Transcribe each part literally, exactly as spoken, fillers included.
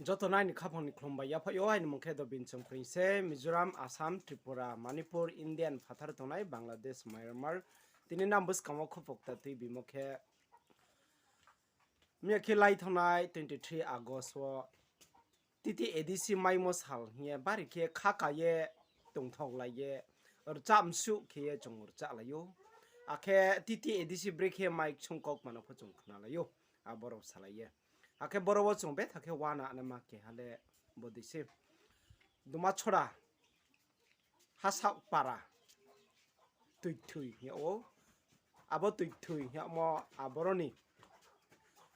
Joto no aini khaphang ni khlum bai yaphaih ou, aini mung khe Dobin Chongpring se, Mizoram, Assam, Tripura, Manipur, Indian phathar tongnai, Bangladesh, Myanmar. Tini nang buskang wo khupokta tui bimo khe, miya khe lai thanngnai twenty three August wo T T A D C maimo sal hing ye bari khe khaka ye tongthok lai ye, rchah msuh khe ye chung rchah lai ou. Akhe T T A D C brekhe mike sungkok mano pho chung khna lai ou. Aboro salai ye. Akhe boro wo chung betha khe uana anama keha le bodei se. Duma Chora, Hasaoh para, Tuithui hing yag ou. Abo Tuithui hing yagmo aboro ni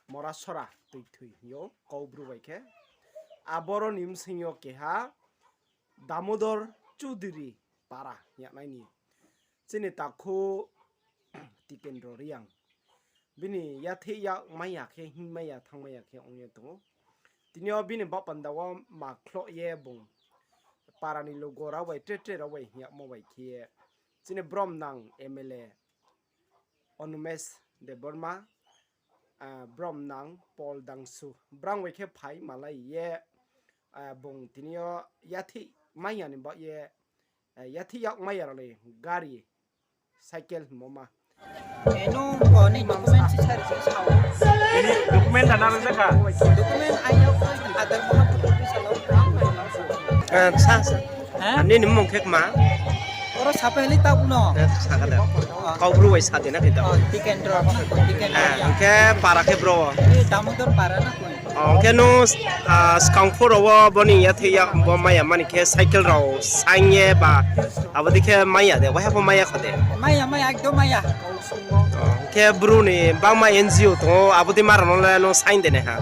Mora Sora Tuithui hing ou, Kaubru bai khe. Aboro ni bsing yo keha Damodor Chudri para hing yagnai ni chini takhu Tikendro Reang. Bini yathih yak mai ya khe, hingmai ya, thanngmai ya khe ong ye tong ou. Tini yo bini baoh panda wo ma khloh ye bung para ni lugo rao bai, tre tre rao bai hing yagmo bai khe ye, chini bromnang M L A Anumesh Debbarma, bromnang Paul Dangsu, brang bai khe phai malai ye, bung tini yo yathih mai ya ni baoh ye, yathih yak mai ya rao le gari, cycle hingmo ma. Document ana le kha. Document aini Aadhaar Mahaprabhu sa lo. Sa, sa. Nini mmung khe kma? Oro sapai hli ta uno. Sakha de. Kaubru bai sa de na khe ta. Tikendro, Tikendro. Hing khe para khe bro? Damodor para na koi. Hing khe nung skang phuro wo bo ni yathih yak bo mai ya mani khe cycle rao saing ye ba abo dei khe mai ya de, waiha pho mai ya kha de? Mai ya, mai ya, ekdom mai ya. Hing khe bru ni bangma N G O tong ou, abo dei ma rao no le nung saing de nai ha?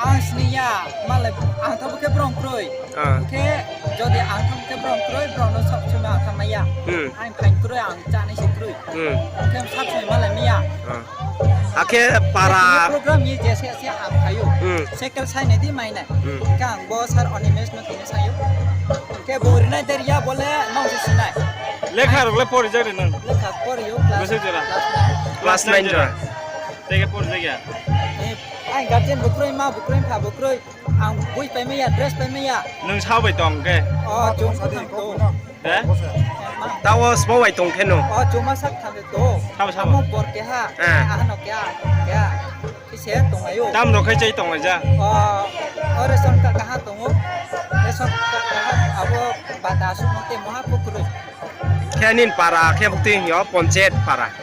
Ang sini ya, malai ang thabo khe brong kroi. Khe jodi ang thabo khe brong kroi, brong no sab sumai ang thanng mai ya. Ang phaing kroi, ang chánai se kroi. Khe sab sumai malai mai ya. Akhe para program ye je se se ang phai ou. Cycle sainai di mai nai. Khe ang bo sir Animesh no tini sai ou. Khe bo rinai de ri ya bo le nung se sinai. Lekha rao le pori jak ri nang? Lekha pori ou, class nine jora. Tei khe pori jak ya? Ang guardian bo kroi, ma bo kroi, mpha bo kroi. Ang boi pai mai ya, dress pai mai ya. Nung sao bai tong khe? Taoh wo sbo bai tong khe no? Amo bor keha, ano keha, keha. Khe se tonglai ou. Tam rao khe chai tonglai ja? O ration card kaha tong ou. Ration card kaha abo bata asuh no te moha pho kroi. Khe nini para khe bukti hing yo Ponchayat para?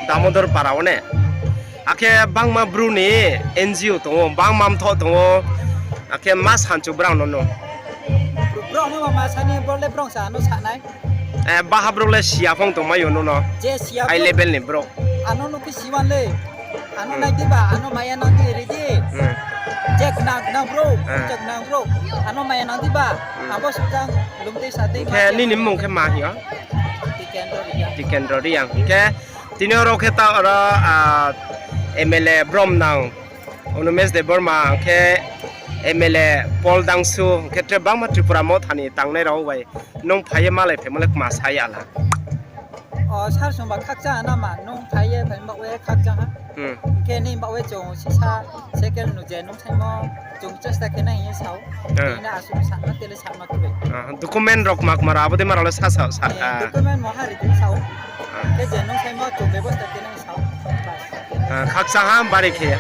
Damodor para wo ne? Akhe bangma bru ni N G O tong ou, bangma mthoh tong ou, akhe ma sanchu brao no no? Brao no ma sani, brao le brao sa ano sanai. Baha brouh le siya phung tongmai ou nung no? High level ni brouh. Ano no khe siwan le. Ano nai di ba, ano maya nang di ri di. Je gnang gnang brouh, je gnang brouh. Ano maya nang di ba. Abo sujang lum tei sa tei. Khe nini mmung khe ma hing yo? Tikendro Reang. Khe tini oro khe ta oro M L A bromnang Anumesh Debbarma, khe M L A Paul Dangsu, khe tre bangma Tripura Motha ni tangnai rao bai nung phai ye malai phaimo le kma sa ya la? O sir songba khakchang ha na ma, nung phai ye phaimo baoh ye khakchang ha. Khe nini baoh ye chung sisa cycle no je nung saimo chung chesta khe nai hing ye sa ou. Tini asuh sama tele sama kroi. Document rao kma kma rao abo dei ma rao le sa sa sa. Document moha ri di sa ou. Khe je nung saimo chung bebosta khe nai sa ou. Khakchang ha bari khe.